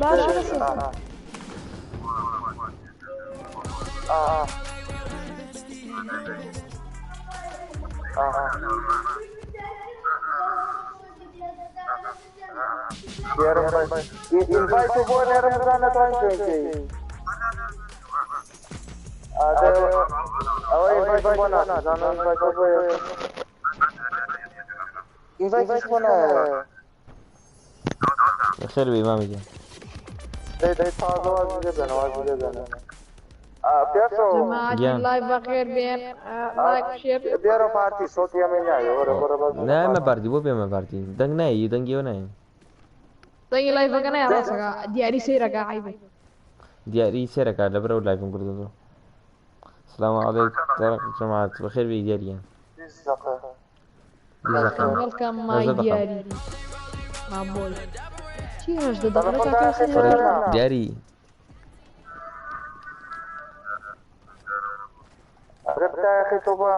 باشە بەسە. Invite بۆ نێرم بزانە توانین جوێن ئەوە invite بۆ نازانم invite بۆ invite بۆ نایە. بەخێر بێی مامە گیان. دەی دەی تازە وازی لێ بێنە وازی لێ بێنە. پێشەوە جەماعەتی گیان. live بەخێر بێن like share. بێرە پارتی سۆتی ئەمەی نایە وەرە وەرە بەس نایەمە پارتی بۆ بێمە پارتی دەنگ نایە دەنگی ئەو نایە. دەنگی live ەکە نایە ڕاستەکە دیاری سەیرەکە عەیبە. دیاری سێرەکە لەبەر ئەو live م کردۆتەوە. سلام علیک طارق جەماعەت بەخێر بێی دیاری گیان. 20 دقە. 20 دقە. Welcome my 19 دقە. دیاری my boy. چی 18 دقە تەلەفۆن کاکە داخی سەر کوڕی خێرا. دیاری ئەرێ داخی تۆ بە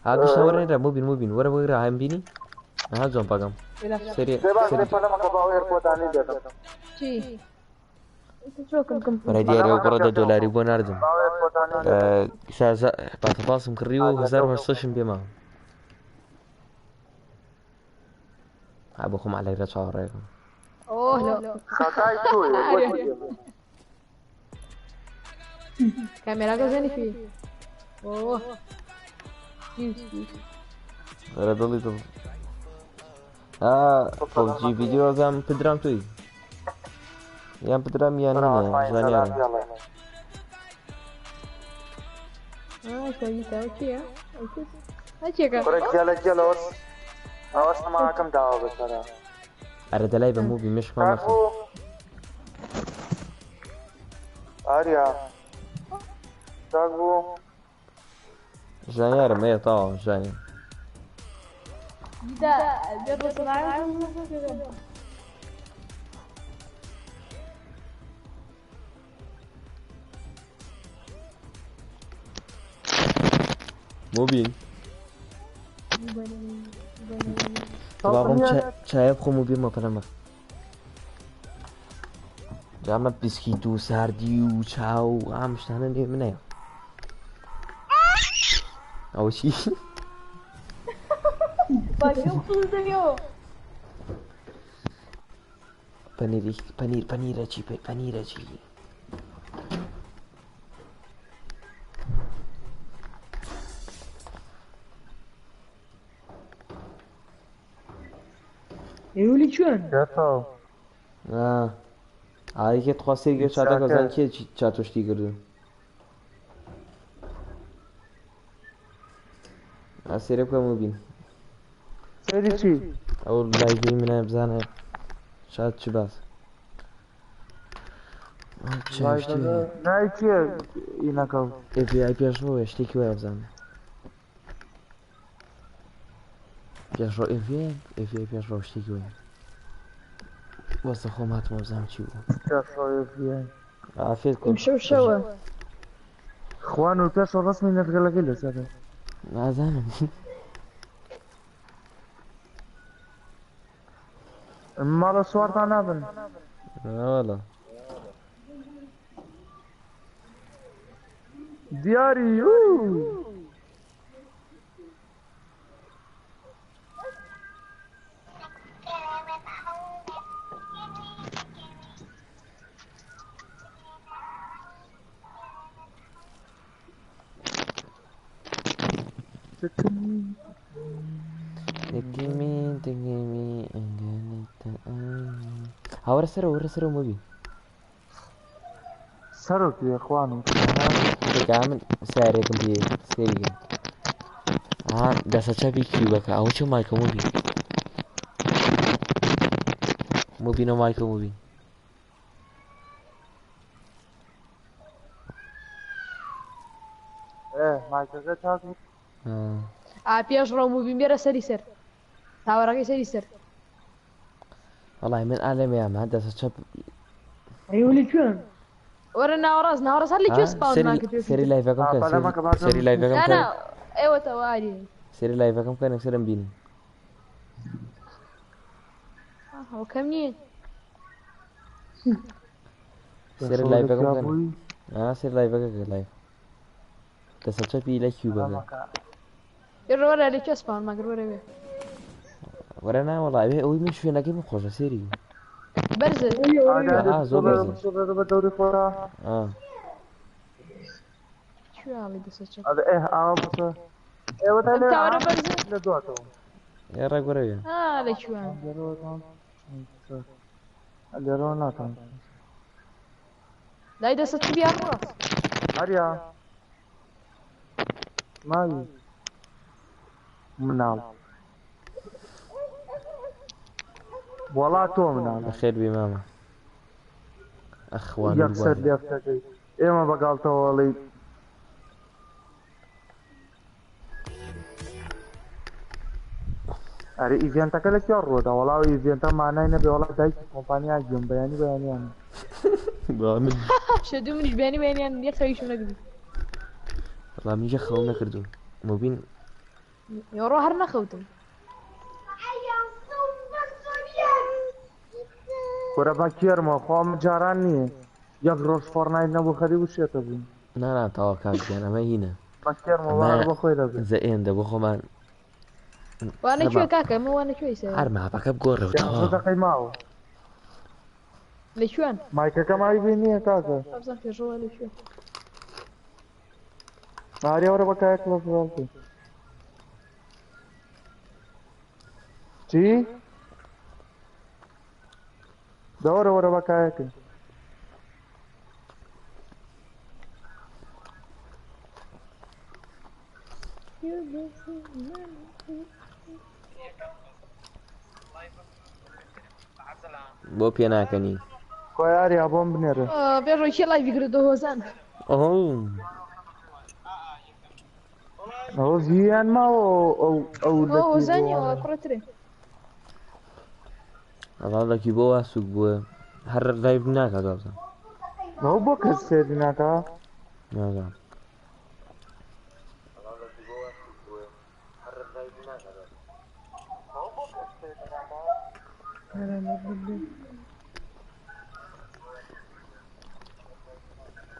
ها گشتە وەرە مبین مبین وەرە وەرە هایم بینی ها جۆن پاکەم سەری دێ باش سەری دێ پەلەمەکە با ئەو ئێرپۆرتانەی بێتم. چی چۆکم وەرە دیاری ئەو پەلەمەکە کوڕە دە پێشەوە دۆلاری بۆ ناردم با ئەو ئێرپۆرتانەی بێتم. پاسە پاسم کڕی و 1800شم پێما ها بۆ خۆم عەلای رە چاوەڕێکم. ئۆه لۆ خەتای تۆیە بۆ چی دێ؟ کامێراکە زێنی فی ئۆه cute cute. وەرە دڵی دڵ ها پبجی ڤیدیۆ زام پدرام توی یان پدرام یان برا منە ئاسمانی سەلام زانیارم. پێڵێ. ئا شۆیتە ئەو چییە؟ ئەو چیەکە؟ کوڕە گێلە گێلە ئەوەش ئەوەش سەماعەکەم داوە بەسەرا. ئەرە دەلای بە موبی مشکمان کاک مەخە. بوو ئاریا کاک بوو زانیارم ئێ تەواو زانیم. دا بێت سەماعە موبین باڕۆم چایە بخۆم و بێمە پەلەمە. جامە بسکیت و ساردی و چا و ئام شتانە لێ منەیە. ئەوە چی؟ پەنیری پەنیر پەنیرە چی پەنیرە چی؟ ئێولی کوێن؟ پێشەوە ئایکێ تخوا سێرگە چاتەکە زان چاکە کێ چاتۆشتی کردو. ئا سێرە بکە موبین. سەیری چی؟ ئەو live ی منە بزانە چات چ باس. شتێ live ەکە ناوی چییە ئینەکە؟ FBI پێشڕەوە شتێکی وایە بزانە. پێشڕەو FBI FBI پێشڕەو شتێکی وایە. وەستە خۆم هاتمەوە بزانم چی بوو. پێشەوە FBI. ئافێت کورد. ئیمشەو شەوە. خوان و پێشەوە ڕەسمی نەرگەلەکەی لەسەرە. نازانم. ماڵە سوارتان نابن. ناوەڵا. دیاری ئوو. هاوەرە سەرەوە وەرە سەرەوە موبین. سەرۆکی خوانم. تێکا من سیارێکم پێ سێریکەم. ئا دەسە چەپی کیوبەکە ئەوە چۆ مایکە موبین. موبینە مایکە موبین. ئێ مایکەکە چاک ئا پێش ڕەو موبین بێرە سەری سەر تاوەرەکەی سەری سەر. وەڵی من ئالەمەیان ها دەسە چەپ ئەیولی کوێن؟ وەرە ناوەڕاست ناوەڕاست هەر لە کوێ spawn مان کرد سەری live ەکەم کە پەلەمەکە بازم. سەری live ەکەم نا کە نا ئێوە تەواری سەری live ەکەم کە نەکسەرم بینی. ئەوە کەم نییە. سێر لایڤەکە بکەن. ئا سێر لایڤەکە کە لایڤ. دەسە چەپی لە کیوبەکە. پێشڕۆ وەرە لە کوێ سپاون مەگەر وەرە وێ. وەرە نا وەڵا ئەوێ ئەوەی من شوێنەکەی من خۆشە سێری. بەرزە. ئا زۆر بەرزە. بە دەوری خۆرا. ئا. کوێ ئاڵی دەسە چەپ. ئەدە ئێ ئاوا بەسە. ئێوە تا ئەم لێرە تاوەرە بەرزە. لە دواتەوە. ئێ ڕێک وەرە وێ. ئا لە کوێ؟ لێرەوە ناتوانم. لای دەسە چ بیان ڕاست. ئاریا ماوی مناڵ وەڵا تۆ مناڵ بەخێر بێ مامە. ئەخوان یەکسەر لێفتەکەی ئێمە بەگاڵتەوەڵی ئەرێ ئیڤێنتەکە لە کوێ ڕوودا؟ وەڵا ئەو ئیڤێنتە مانای نەبێ وەڵا دایکی کۆمپانیا گوێم بەیانی بەیانیان. من شەدوو منیش بەیانی بەیانیان یەک خەویشم نەکردو. وەڵا منیش خەوم نەکردو. مبین ئێوەڕۆ هەر نەخەوتم. کورە بە کێرمەوە خوا من جاران نییە یەک ڕۆژ فۆرنایت نەبوو خەریک و شێتە بووم. نا نا تەواو کاک گیان ئەمە هینە. بە کێرمەوە هەر بە خۆی دەبێ. زە ئێندە بۆ خۆمان وانە کوێ کاکە من وانە کوێ ئیسە؟ هەر ماپەکە بگۆڕێ و 15 تەواو. دەقەی ماوە. لە کوێن؟ مایکەکە ماوی بێ نییە کاکە. ئەبزان پێشەوە لە کوێ؟ ئاریا وەرە بە کایە کڵۆس ڕاڵ بکەی. چی؟ دەوەرە وەرە بە کایەکەی. بۆ پێ ناکەنی. کۆی ئاریا بۆم بنێرە. پێشەوە کێ لایڤی کردەوە هۆزان؟ ئۆه ئەوە ڤیان ماوە ئەو ئەو لە هۆزانی وەڵا کوڕەترێ. وەڵا لە کیبۆ وا سووک بووە هەر لایڤ ناکات وابزانم. ئەوە بۆ کەس سێری ناکا؟ نازانم.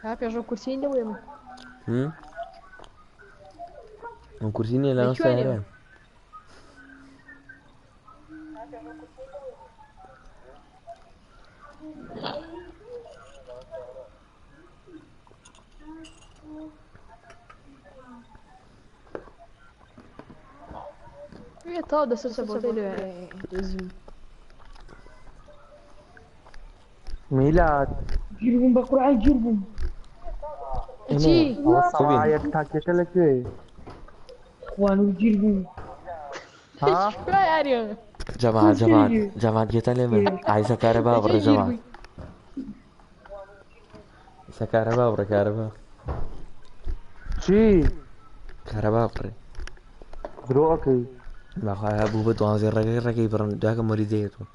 ها پێشەوە کورسی نەبوو ئێمە. ئەم کورسی نییە لە لەناو کوێ سەیارەیە. وێ تەواو دەسە چەپ بۆ لێ دۆزیم. میلاد گیر بووم بە قورعان گیر بووم. چی؟ ئەوە سەڵایەک تاکێکە لە کوێ؟ خوان و گیر بووم. ها؟ کوێ ئاریا؟ جەماعەت جەماعەت جەماعەت گوێتان لێ من. ئایسە کارەبا بڕێ جەماعەت. ئیسا کارەبا بڕێ کارەبا. چی؟ کارەبا بڕێ. درۆ ئەکەی. بەخوایە بوو بە دوانزەی ڕێگەی ڕێگەی بڕن داکە مۆریدەیەتەوە.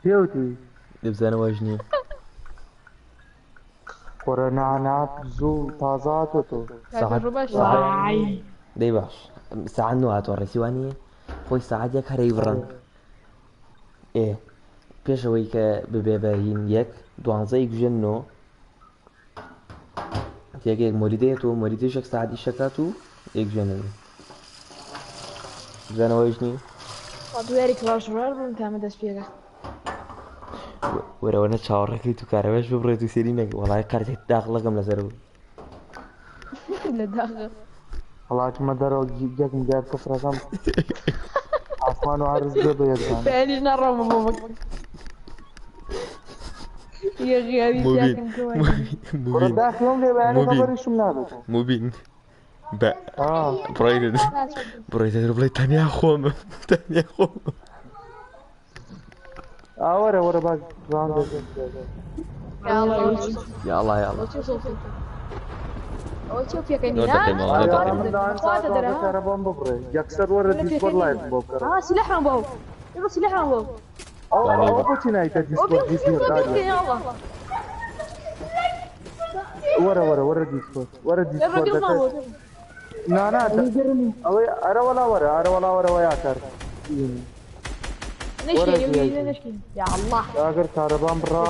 پێوتی؟ دەبزانە واش نییە. خۆرە نا نا زوو تازە هاتۆتەوە. سەعات پێشڕۆ باشە. وای دەی باش سەعات نۆ هاتووە ڕێسی وانییە خۆی سەعات یەک هەرەی بڕن. ئێ پێشەوەی کە ببێ بە هین یەک دوانزەی گوژێن نۆ تێگەیەک مۆریدەیەتەوە مۆریدەیش یەک سەعات ئیشەکات و یەک ژێنەوە. بزانەوەیش نییە. دوێری کڵاش ڕۆیاڵ بووم تامە دەست پێکە. وەرەوە نە چاوەڕێکەی تو کارەباش ببڕێت و سێری نەکەی وەڵای قەرزێک داخڵەکەم لەسەر بوو. لە داخە. وەڵا چمە دەرەوە یەکم جار کفرەکەم ئاسمان و عەرز بێ بە یەکدان. بەیانیش ناڕۆمە بۆ بەک. یە غیابی مبین پیاکەم کەوە. کوڕە داخی ئەم لێ بەیانی مبین خەبەریشم نابێت. مبین بە ئا بڕۆیتە بڕۆیتە دەرەوە بڵێ تەنیا خۆمم تەنیا خۆمم. ئا وەرە وەرە با ڕاوندێک. یا الله یا الله یا الله. ئەوە چێ سۆفی؟ ئەوە چێ پێکەنی نۆ نا؟ دقیقە ماوە، نۆ ئاریا دقیقە من ماوە. داوام خوا ساعت دەدەرە دوازدە ها؟ کارەبام ببڕێ یەکسەر وەرە وەرە دیسکۆرد پێکەنی. لایڤ بۆ بکەرە. ها سلاحمان بۆ. ئێمە سلاحمان بۆ. ئەو دانەی ئەوە بە. بۆچی نایتە ئەو دیسکۆرد بێ دیسکۆرد بێ ئاریا؟ بێ یا الله. وەرە وەرە وەرە دیسکۆرد وەرە ئێمە دیسکۆردەکە. بێ بۆ. نا نا ئەوەی گەرم. ئەوەی ئەرە وەڵا وەرە ئەرە وەڵا وەرە وەیا کار. نشكي VIP. نشكي يا الله. ئەگەر کارەبام بڕا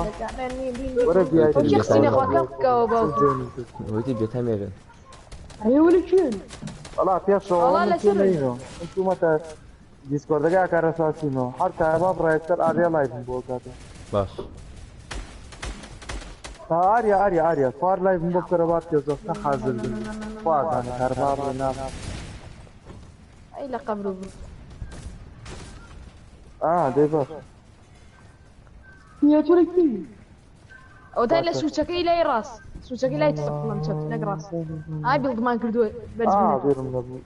وەرە VIP. ئەو شخصی نەخوا کەم باوکم. وتی بێتامێ بن. ئەی وەلی کێن؟ وەڵا پێشەوە وەڵا من لە کێ سەر. نەینەوە. من چوومەتە دیسکۆردەکە کارەساسینەوە هەر کارەبا بڕا یەکسەر ئاریا لایڤم بۆ کاتە. باش. تا ئاریا ئاریا ئاریا خوار لایڤم بۆ بکەرە با پێشەوە حازر بن. خوازانە کارەبا بڕێ نا. ئەی لە قەبر بوو. ئا دەی باش. يا ترى كي؟ ئەو تا لە سوچەکەی لای ڕاست. سوچەکەی لای چەپ بڵام چەپ نەک ڕاست. ئای بیڵدمان کردووە بەرز ئا بوو. بیرم نەبوو.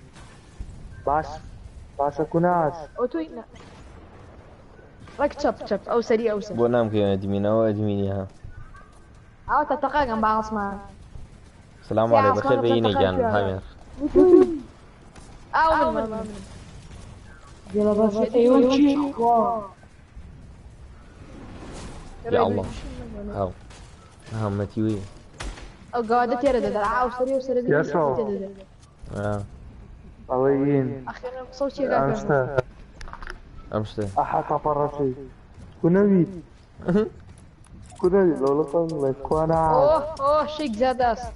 باش باشە کوناش. ئەو تۆی نا. ڕێک چەپ چەپ ئەو سەری ئەو سەر. بۆ نامکەوێنە ئەدمینەوە ئەدمینی ها. ئەوە تا تەقاگەم بە ئاسمان. سلام سێ عليكم بەخێر ئاسمان بێینە تەقا گیان کوێ؟ هاوێر. ئاو من من. يلا بس ايوه كي واو. يا الله. هاو ها مەتیوی. ئەو گەوادە تێرە دەدا ئاو سەری و سەری یاسۆ. ئەوەی ئین. ئەخێرا قسە و ئەم چێگا شتە. ئەم شتە. ئەحا تاپەڕەشی. کونەوی. کونەوی لەوڵەتان بڵێ کواناش. ئۆه ئۆه شێک زیاداست.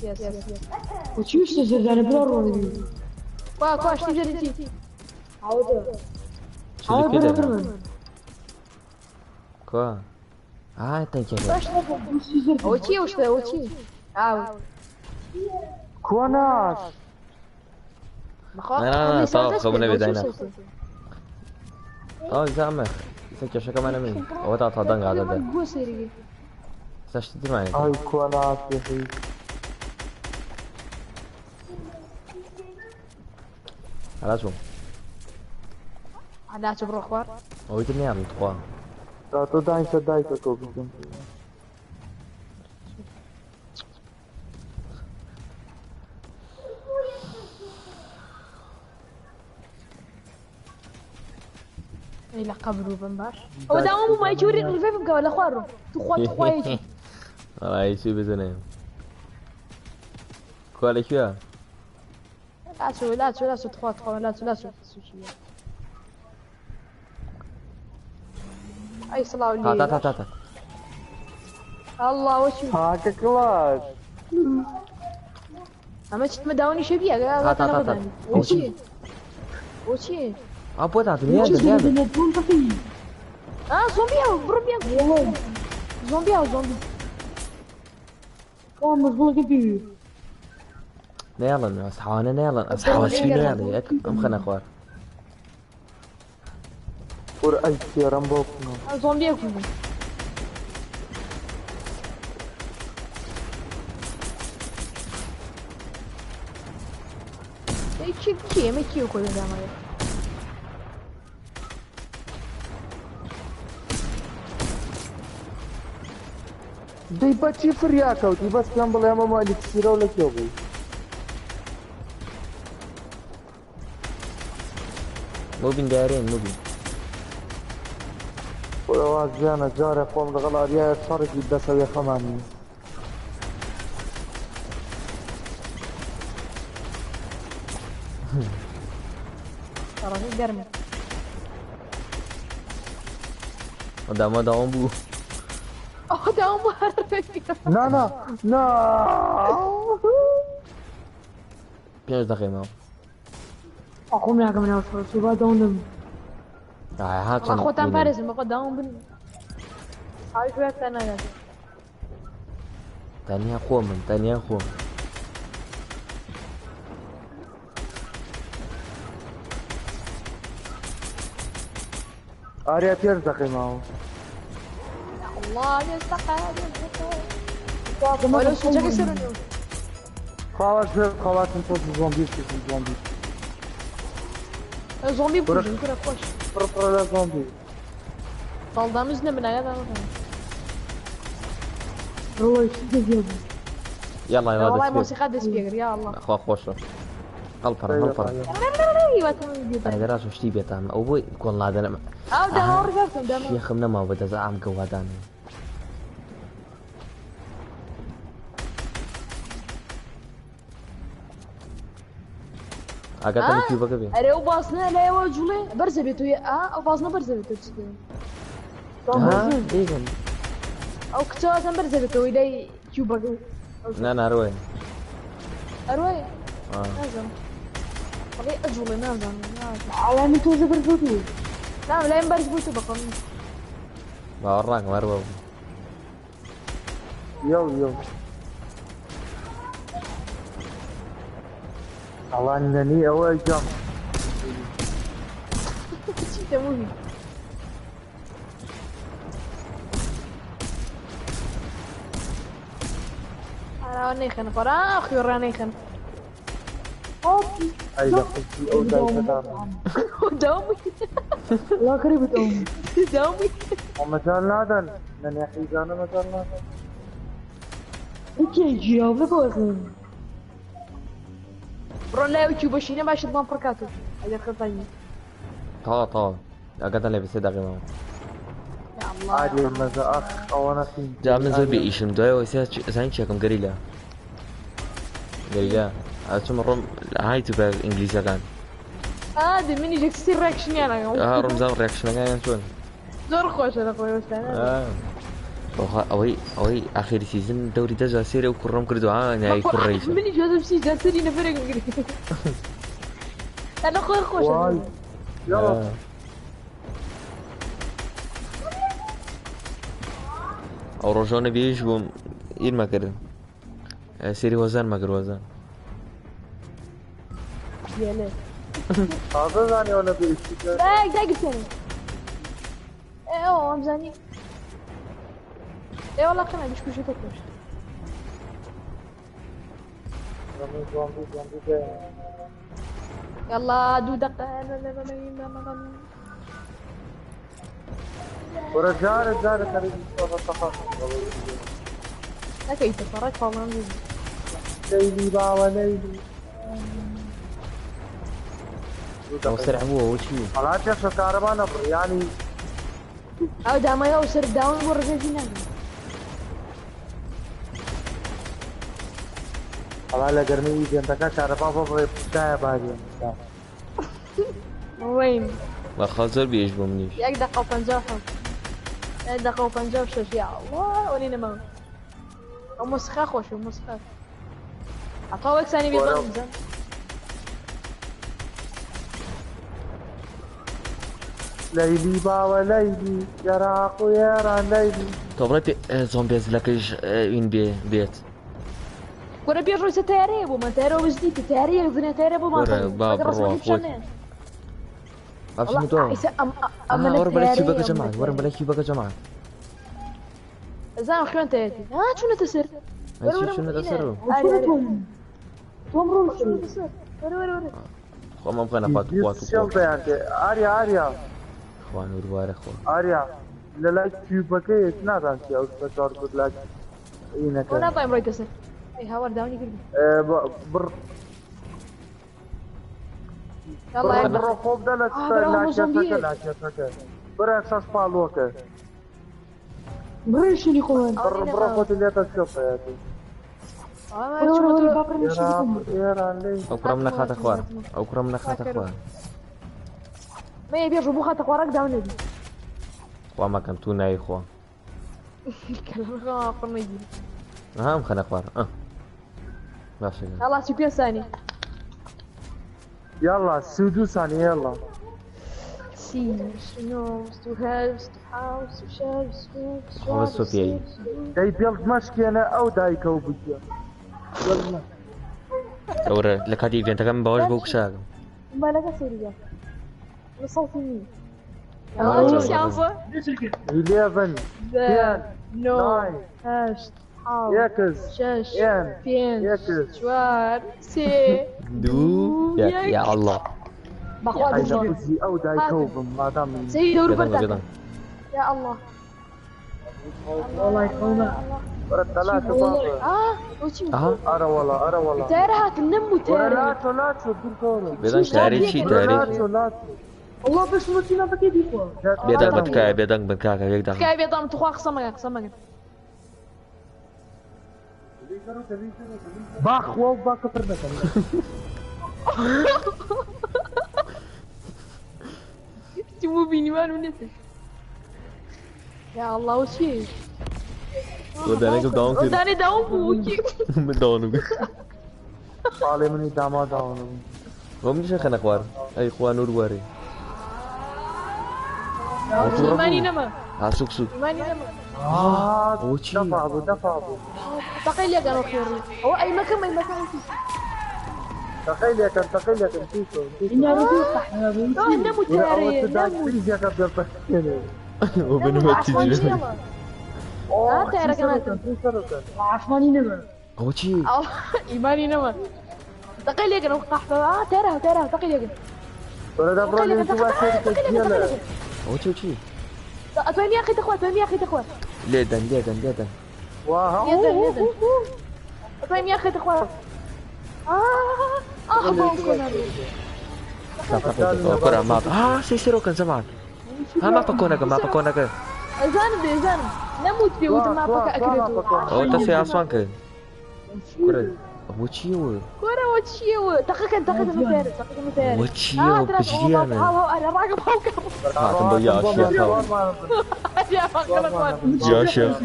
یس یس. وچی شتە زەردانە بلا ڕۆنی. کوا کوا شتی زەردی. عودە. چ عودە لە بلا پێ دەدا؟ من. کوا؟ ئا تەنکەکە. ئەوە چییە ئەو شتە ئەوە چییە؟ ئاو. کواناش. بەخوا نا، نا، نا، ئەمەی تەواو، سەردەست خەو کرد، نەبێ ئەوە چی داینا. سەوسە؟ ئەو زامە ئیسا کێشەکەمان نەمێنی. ئەوە تا تا دەنگ ئادەدە. بۆ سەیری. ئێستا شتی ترمانێت. ئای کواناش یەخی. هەلا چووم. ناچە بڕۆ خوار. ئەوەی تر نیان تخوا. تا تۆ دانیشە دایکە کۆ بکەم. ئەی لە قەبر و بم باش. ئەوە داوام بوو مایکی وەری ڕیڤایڤم کەوە لە خوار ڕۆ. توخوا توخوایەکی. وەڵا چی بزنێ. کوا لەکوێ؟ لاچۆ لاچۆ لاچۆ تخوا تخوا لاچۆ لاچۆ سوچیە. ئەی سڵاو تا لێ. تا تا تا تا. الله وەچی. هاکە کڵاش. ئەمە چتمە داوانی شەبیە تا تا تا تا. ئەوە چییە؟ ئەوە چییە؟ ئا بۆ داتم نیادە نیادە. ئا زۆمبی ئەو بڕۆ بیان. زۆمبی ئەو زۆمبی. نەیەڵن ئەسحاوانە نەیەڵن ئەسحاوە سپی نەیەڵێ یەک ئەم خەنە خوار. وەرە ئەی تێرەم بۆ بکەم. ئەو زۆمبیەک بوو. ئەی چی چی ئێمە کێ خۆی دامایە؟ دەی بەچی فریا کەوتی بەس پێم بڵێ ئەمە مالیکسیرە و لەکوێ بووی؟ موبین دارێن موبین. خۆی واز گیانە جارێ خۆم لەگەڵ ئاریایە شەڕێکی دەسەوێ خەمانی. تەڕەکە گەرمە. داما داوام بوو. ئەوە داوام بوو هەر نا نا نا. پێنج دقیقە ماوە. ئەخۆم ناکەم ناو سوبا داوم. ئا ها چەند خۆتان بینن. پارێزن بەخۆ داوام بن. ئاوی کوێتان ناگات. تەنیا خۆمم تەنیا خۆم. ئاریا پێنج دقیقە ماوە. يا الله يستقى يستقى. وەلو سوچەکەی سەر و نێو. خواوەش بێ خەواتم تۆ زۆمبی بکەم زۆمبی. زۆمبی بکوژن کورە خۆش. پڕ پڕە لە زۆمبی. دڵدامز نەبن ئاگادان نەکەن. ڕۆی زیاد. یاڵا یاڵا وەڵای دەست پێ. مۆسیقا دەست پێ کرد یا الله. خوا خۆشە. هەڵپەڕە هەڵپەڕە. هیواتم بێتە. ئەگەر ڕاستم شتی بێتام ئەو بۆی کۆڵ نادەنم. ئەو داوام ڕیڤایڤ داوام. شێخم نەماوە بەدەست ئام گەوادانە. ئاگاتان لە کیوبەکە بێ. ئەرێ ئەو بازنە لایەوە جوڵێ بەرزە بێت و ئا ئەو بازنە بەرزە بێت چ ها دەیزم ئەو کچەوازم بەرزە بێتەوەی لای کیوبەکە نا ناڕۆیە. ئەروای نازانم بەڵێ ئەجوڵێ نازانم ئاوا من تۆزە بەرز بوو نا لایم بەرز بوو بەخۆم باوەڕ ناکەم هەر وا بوو. یو یو ئەڵان نەنی ئەوە گەم چیتە موهی ئەوە نەیخەن خۆرا خوێڕا نەیخەن ئەی لە قوتی ئەو دایکەتان داومی لا قريب دوم داومی مەجال نادەن نەنی حیزانە مەجال نادەن یەکێ گیراو بەبۆزن بڕۆن لای ئەو کیوبەشینە باشت بان پڕکاتەوە ئەگەر خەتانی تەواو تەواو ئاگاتان لێ بێ سێ دەقیقە ماوە. یا الله ئاریە مەزە ئەخ ئەوە نەخین جا من زۆر بێ ئیشم دوای ئەوەی سێ زانی چێکم گەریلا گەریلا ئەچم ڕۆم های تو بە ئینگلیزەکان ئادی منیش یەکسی ڕێکشنیان ئەکەم ئا ڕۆم زانم ڕێکشنەکانیان چۆن زۆر خۆشە لە خۆی وەستانە بەخوا ئەوەی ئەوەی ئاخری season دەوری دەجا سێرە و کوڕم کردو ها ناوی کوڕی منیش وەزم سی جار سەری نەفەرێک بگری لە خۆی خۆشە وای یاڵا ئەو ڕۆژانە بێش بووم ئیرمە کردن سێری هۆزان مەکرد هۆزان گێلێ تازە زانی ئەوە نەبێ ئیشی کرد. دایک دایک بسێنە ئێ ئەو ئەمزانی ئێ وەڵا قەنا بیشکوشێتە کوشت زۆمبی زۆمبی زۆمبی دێ. يلا دوو دقة وەرە جارە جارە خەریکی سۆڕە تەقە. نەکەیتە فەڕەک فاڵان لەیلی باوە لەیلی. دوو ئەو دەقە. سەر بووە ئەوە چی بوو؟ وەڵا پێشە کارەبا نەبڕی یانی ئەو دامای ئەو سەر داون بۆ ڕێژی ناگەن وەڵا لە گەرمی ئیڤێنتەکە کارەبا ببڕێ دایە باریان. ڕێین بەخوا زۆر بێش بوو منیش یەک دقة و 57 یەک دقة و 56 یا الله ئەوەی نەماوە ئەو مۆسیقا خۆشە ئەو مۆسیقا عطاوە یەکسانی بێ وەرە. بزان لەیلی باوە لەیلی عێراق و ئێران لەیلی. تۆ بڵێ پێ زۆمبێ زلەکەیش ئین بێ بێت وەرە پێش ڕۆیسە تیارەیە بۆمان تیارە وەزدیتە تیارەیە زنە تیارە بۆمان وەرە، با بڕوا، خۆت. باشم تۆ ئەمە لە وەرە بەلای تیارەیە، کیوبەکە ئەمە لە جەماعەت وەرە بەلای کیوبەکە جەماعەت زانم خوێنتەیەتی ها چوونەتە سەر ئەی چی چوونەتە سەر و؟ ئاری، ئاری. تۆم ڕۆم چوونەتە سەر وەرە وەرە وەرە خۆ مەم خەنە خوا تو خوا تو شێڵ خوا دەیان تێ. ئاریا ئاریا خوا نوروارە خوا ئاریا لە لای کیوبەکەیەک نازان چی ئەو سە چوار کورد لای ئینەکە. ئەو ناتوانم ڕۆیتە سەر ئەی هاوار داونی کردی ئێ، بڕ يلا بڕۆ یەک بڕۆ خۆ بدە لە آه، بڕۆ هەموو لاکێشەکە زۆمبییە. لاکێشەکە. بڕە شەش پاڵۆکە. بڕێشنی خۆمان بڕ بڕۆ خۆت لێتە شێڵ وەرە با بڕێشنی عێراق خۆمان ئێران لەیلی. ئەو کوڕم نەخاتە خوار ئەو کوڕم نەخاتە خوار ما يبيع بوخة تقارك داون نبي خوا مەکەم تو ناوی خوا كلام قرنيجي ئەها خەنە خوار ئە باشە يلا سكين ثاني يلا سودو ثانية يلا سي شنو ستو هاف ستو حاو ستو شاف ستو خۆ بەس تۆ پێی. دەی بێڵت مەشکێنە ئەو دایکە و بگیە. بێڵت مەشکێنە. ئەورە لە کاتی ئیڤێنتەکەم باوەش بۆ کچاکەم مبالغة سورية وصلت مين آه. يلا شو سيانسة 11 ذا نو 9 هشت حاو یەکز شش ئێن پێنج یەکز چوار سێ دوو یەک یا ئەڵڵا بەخوا ئەی لە دڵ قوزی ئەو دایکە و بم مادام من سەی دەور بێدەنگ بە، بەرداکە بێدەنگ یا الله وەڵای خەونا وەرە تەلاکە بابە آه وچی ئەها ئەرە وەڵا ئەرە وەڵا تیارە هاتن نەم بوو وەرە تیارە لاچۆ لاچۆ دوورکەوەرە بێدەنگ تاری چی وەرە تاری لاچۆ لاچۆ وەڵا بەش مەچینە بەکەی بیخوا بێدەنگ بە تکایە بێدەنگ بن کاکە یەک دەقە تکایە بێتام تخوا قسە مەکە قسە مەکە باخوا و با کفر نەکەن. إيمان ونسي يا الله وشي ودانك داون كده وداني داون بوكي من داون طالي مني داما داون ومن شيخ انا خوار اي خوان نور واري إيماني نما سوق سوق إيماني نما وشي دفع ابو دفع ابو تقيل يا كانوا خير هو أي مكان أي مكان تخيل يا كان تخيل يا كان تيسو إني أريد صح نمو تاري نمو وبين ما تجي عثماني نما وشي إيماني نما تقيل يا كانوا قحبة ترى ترى تقيل يا كان ولا دبروني انتو وشي وشي أتوين يا أخي تخوة أتوين يا أخي تخوة ليدن ليدن ليدن واو يدن أتوين يا أخي تخوة كرة ما سيسيرو كان زمان ها ما بكونك ما بكونك زانم زانم نموت فيه وما بك أكرتو أو تسي عصوان كان كرة وشيو كرة وشيو تقيك تقيك مثال تقيك مثال وشيو بجريانا ها أنا راقب هوك يا شيخ يا يا شيخ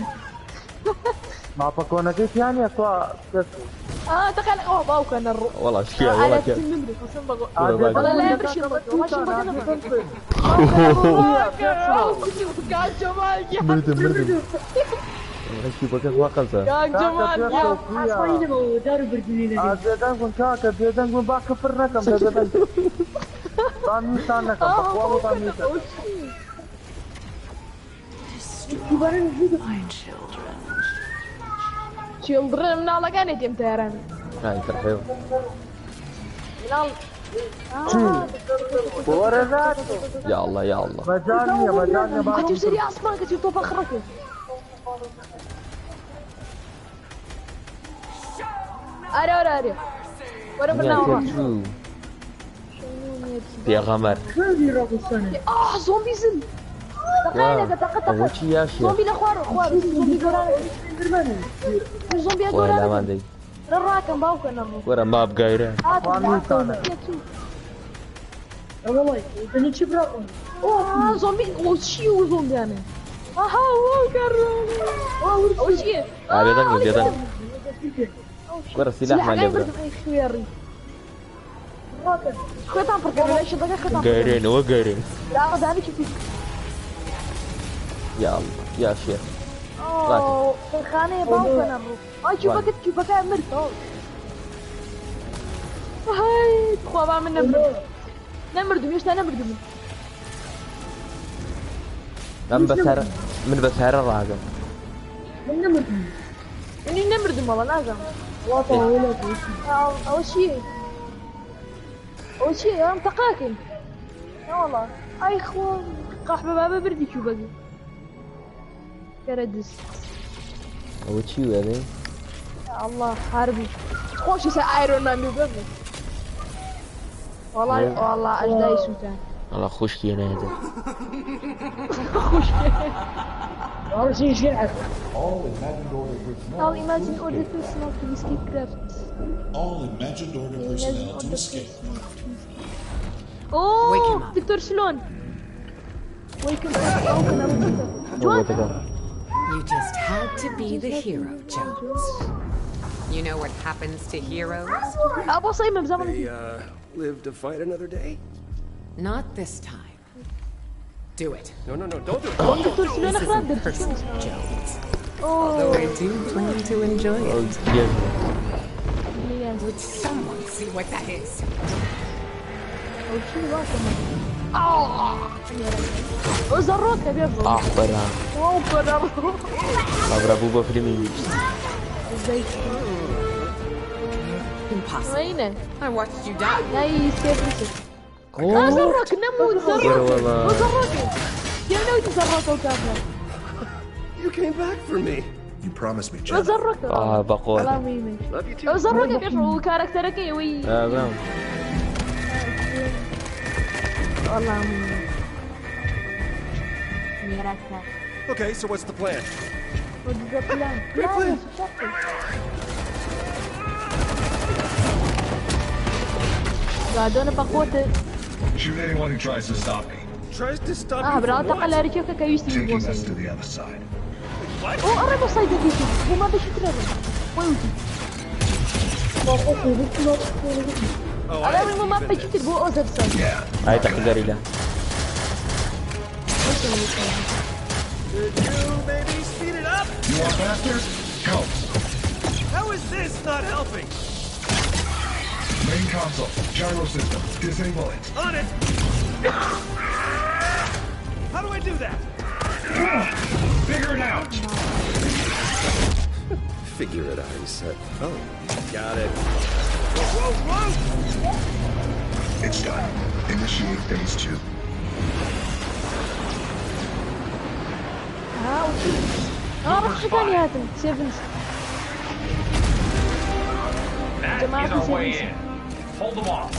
ما بكونك كيف يعني أتوا تخيل اوه باوك انا الرو والله شكيا والله كيف والله لا يبرش مردم مردم كاك جمال يا children من الله كان يتم تيران هاي ترحيب من الله يا الله يا الله مجانية مجانية كنت يصير اصلا كنت يطوف اخرك اري اري اري ورا برنامج يا غمر زومبي زل تقيل تقيل زومبي لخوار خوار زومبي قران زومبي قران راكم باوك انا ورا ما بقايره والله بني شبرا اوه زومبي وشي وزومبي انا اها واو وشي بيضنج بيضنج ورا سلاح مال يبرا قايرين وقايرين لا ذلك يا الله يا شيخ اوه خانه باوك انا شوفك شوفك مرت هاي تخوا من نمرد نمرد مش نمرد من بسهر من بسهر الراقم من نمرد اني نمرد والله لازم والله اول شيء اول شيء يا متقاكل يا والله اي خو قحبه بابا بردي شو بقي كردس اول شيء يعني يا الله حاربي خوش يسا ايرون مان بيقول والله والله اجداي سوتان والله خوش كينا هذا خوش All All imagined order personnel to escape craft. All imagined order personnel to escape. اوه دكتور شلون؟ Wake him up. You just had to be the hero, Jones. You know what happens to heroes? ابو صيمة بزمن. They live to fight another day? Not this time. Do it. No, no, no, don't do it. Don't do it. This isn't personal, Jones. Although I do plan to enjoy it. Yes. Would someone see what that is? وزروك بيض. برا. برا. برا بوبا فيلمي. Impossible. وينه؟ I watched you die. هاي سيف زروك نموت زروك. وزروك. يا نوت زروك وكافر. You came back for me. You promised me, Jenna. وزروك. بقول. Love you too. وزروك بيض وكاركترك وي. فاهم. والله ميراكا. Okay, so what's the plan? What's the plan? Great plan. قاعدون بقوته. Shoot anyone who tries to stop me. Tries to stop آه you برا from تقل what? لاريكيوكا كيوستي Taking us بوصل to the other side. What? او قرب صيد ديكي وما باش يترى ويوتي Oh, I انا haven't ما been باش this. يتربو اوزر صيد Yeah. ئای تەقی گەریلا Could you maybe speed it up? You want faster? Helps. How is this not helping? Main console, gyro system, disable it. On it! How do I do that? Figure it out. Figure it out, he said. Oh, got it. Whoa, whoa, whoa! It's done. Initiate phase two. ها وشي اه رح ثاني هاتم سيفنز That جماعة is our way سيفنز in. Hold them off.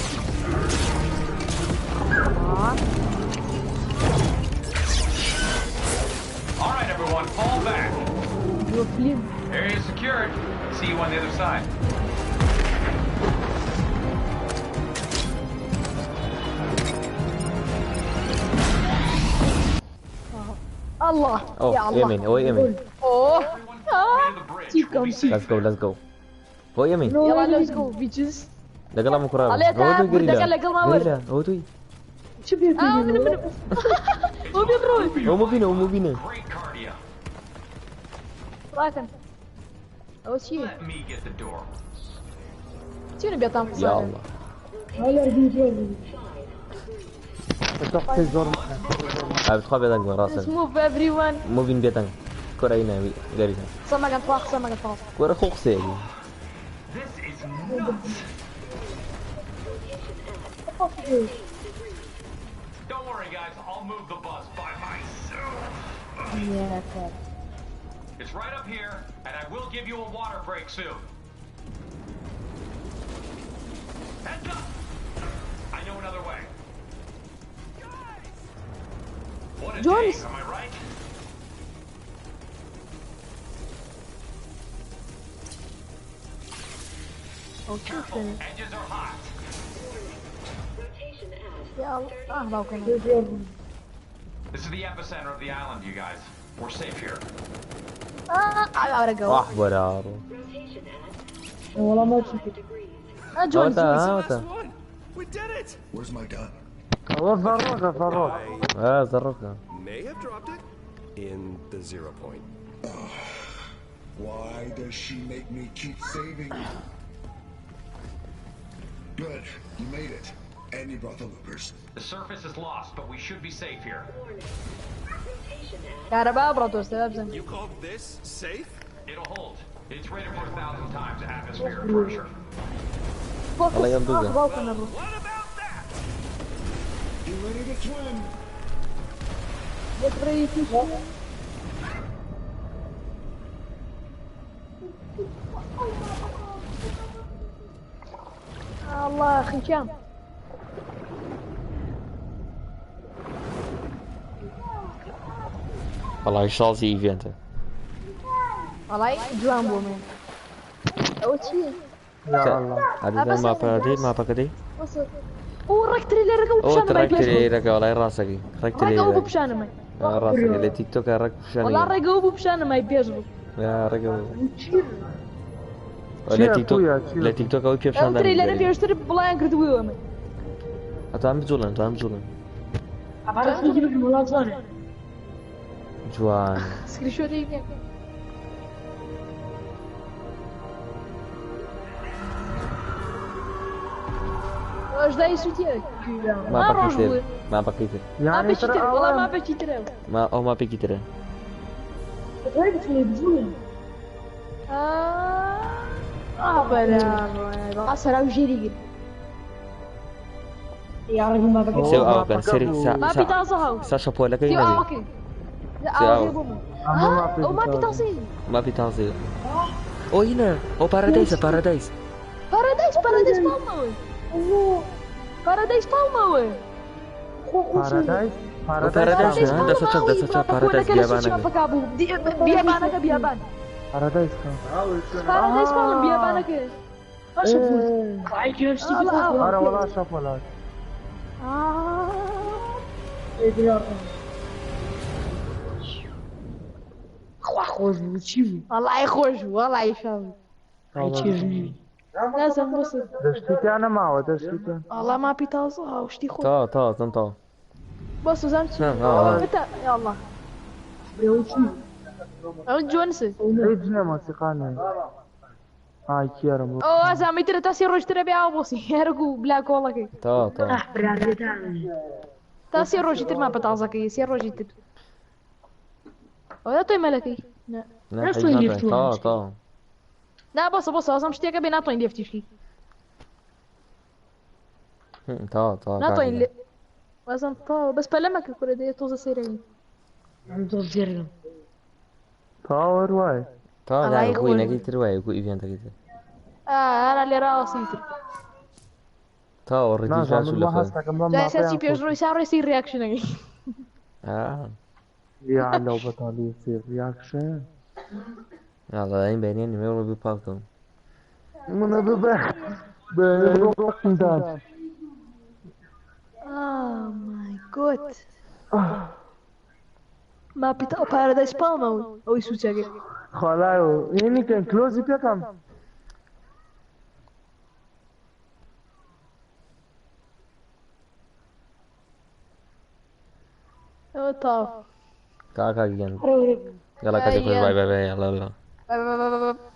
All right, everyone, fall back. فيلم Area secured. See you on the other side. الله ئەو يا الله ئێمین ئەوەی ئێمین اوه Everyone follow me to the bridge. تيب We'll be كم safe Let's go there. let's go بۆ ئێمین يلا ليتس جو بيتشز لەگەڵ ئەم کوڕە عليه ئەوە دوی تعب، گەریلا لەگەڵ ما ورد. گەریلا ئەوە دوی چ بێ اه من من وبيروح ئەو مبینە ئەو مبینە Great cardio. راكن اول شيء Let me get the door. شنو بيطام یا الله هلا بيجي قسەی زۆر ئا بتخوا بێدەنگ بە Let's ڕاستن move everyone. مبین بێدەنگ کۆرەی ناوی گەریلا سما كان طواق سما كان طواق کۆرە خۆ قسەیەکی This is nuts. Don't worry, guys. I'll move the bus by myself. يا ساتر It's right up here, and I will give you a water break soon. Heads up! I know another way. What a Jones. day, am I right? او شوف Careful, edges are hot. يا الله اه باوكنا This is the epicenter of the island, you guys. We're safe here. اه على ورقه واح بەرا والله ما شفت اه جونز ئەوەتا جونز ئەوەتا Last one! We did it! Where's my gun? ئەوە زەڕۆکە زەڕۆک I ئا زەڕۆکە may have dropped it in the zero point. Why does she make me keep saving you? Good, you made it. And you brought the loopers. The surface is lost, but we should be safe here. كهرباء برضو سبب زين You call this safe? It'll hold. It's rated for 1,000 times atmospheric pressure. فوكس الله ينضجه. اه باوكنا What about that? Get ready to swim. Get ready to الله اخي كام وەڵی شازی ئیڤێنتە والله جوان بو من اول شيء یا الله عادەتەن ماپەکەی ماپەکەی وصل او راك تريلر رقم ئەو بشان ما ڕێک ترێرەکە وەڵای ڕاستەکەی ڕێک رقم ابو ترێرە بشان ما ڕاستەکەی لە تیکتۆکە ڕێک والله پیشانی رقم ابو بشان ما يبيجرو ڕێک لە چییە، تیکتۆک کویە، چییە؟ لە تیکتۆک ئەوەی پێ او پیشان تريلر بيشتري بلاين كردوي من ئەتوان بجوڵن توان بجوڵن عرفت يجيب ولا صار جوان سكرين شوت هيك واش داي سوتي ماپەکەی ڕۆژ تر بوو. ماپەکەی تر ما یعنی بيشتري تر والله ئەوە ما بيشتري ما ئەو ماپێکی ترە طيب تلفزيون اه اه بلا اصلا وجيري يا رجل ما بقى سێ ئاوکەن سەری ما بيتاصها سا شەپۆلەکەی تيو نەبێ اوكي لا تيو اوكي أو. بومو هەموو ماپێکی او ما تازە. بيتاصي ماپی تازەیە ئۆ هینە ئەو پارادایسە پارادایس بارادايس بارادايس بالماوي بارادايس بالماوي پارادایس ئەو پارادایس پارادایسە دەسە چەپ دەسە چەپ پارادایس بیابانەکە بیابانەکە بیابان پارادایس کە پارادایس بالم بیابانەکە ما شفت عايش نفسي الله ئەرە وەڵا شەپۆلات خوا خۆش بوو چی بوو؟ وەڵای خۆش بوو وەڵای شاو. ئای چێژنی. نازم بۆ دەشتیان نەماوە دەشتیان. وەڵا ماپی تازە شتی خۆش. تا تا زم تا. بۆ سوزان چی؟ بتا يلا. ئەو جۆنس. هیچ نییە مۆسیقا نییە. ئای کێرم بوو. ئەو ئازامی ترە تا سێ ڕۆژ ترە بێ ئاو بۆسی هەرگو بلاکۆڵەکەی. تا تا. تا سێ ڕۆژی تر ماپە تازەکەی سێ ڕۆژی تر. ئەوە تۆی مەلەکەی. نا تا تا. نا بۆسە بۆسە ئازام شتێکە بێ ناتوانین لێفتیشکی. تا تا. ناتوانین لێ وازم تا بەس پەلەمەکە کورە دەیە تۆزە سەیرەکەی. ئەم تۆز زێرگم. تاوەر وای. تا لا کوی نەکەی تر وایە کو ئیڤێنتەکەی تر. ئا لێرە ئاسی تر. تا ڕێتی شاش لە خۆ. جا چی پێش ڕۆی سا ڕێسی ڕیاکشنەکەی. یا لەو بەتاڵی سێ ڕیاکشن. يلا این بینی نیمه رو بی پاکم. منە ببە بە ڕۆقدان. Oh my god. ماپی تا پارادایس پاڵمەوە ئەوەی سوچەکەی. خۆڵای یعنی کەن کلۆزی پێکەم. ئەوە تاو. کاکا گیان. يلا کاتێک خۆش بای بای بای يلا يلا. باي باي باي باي.